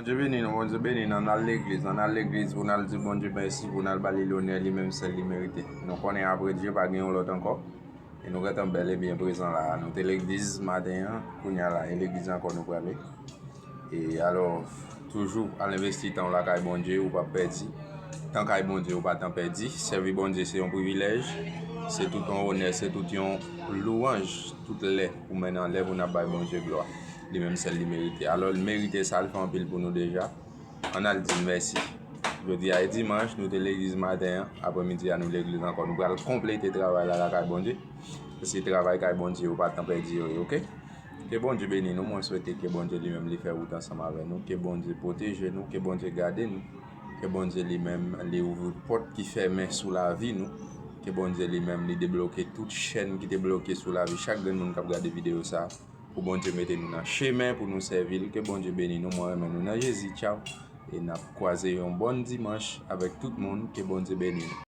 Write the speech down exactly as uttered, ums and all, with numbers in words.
Bondye beni nou, Bondye beni nou. Ann al legliz, ann al legliz pou n al di Bondye mèsi, pou n al ba li lonè li menm sèl li merite. Nou konnen apre Dye pa gen yon lòt ankò. E nou gentan bèl e byen prezan la. Nou te legliz maten an, kounye a la, e legliz ankò nou prale. E alò, toujou al envesti tan w lakay Bondye, ou p ap pèdi. Tan kay Bondye, ou pa tan pèdi. Sèvi Bondye se yon privilèj, se tout yon onè, se tout yon louwanj, tout lè ou mennen anlè pou n ap bay Bondye glwa. Li menm sèl li merite. Alò, l merite sa, l fè anpil pou nou deja. Ann al di l mèsi. Jodi a e dimanch, nou te legliz maten an, apremidi a nou legliz ankò. Nou pral konplete travay la lakay Bondye. Se travay kay Bondye, ou pa tan pèdi yo ye, oke? Ke Bondye beni nou, mwen swete ke Bondye li menm li fè wout ansanm avè nou, ke Bondye pwoteje nou, ke Bondye gade nou, ke Bondye li menm li ouvri pòt ki fèmen sou lavi nou, ke Bondye li menm li debloke tout chèn ki te bloke sou lavi chak grenn moun k ap gade videyo sa, pou Bondye mete nou nan chemen pou nou sèvi l, ke Bondye beni nou, mwen renmen nou nan Jezi, tchaw, e n ap kwaze yon bòn dimanch avèk tout moun, ke Bondye beni nou.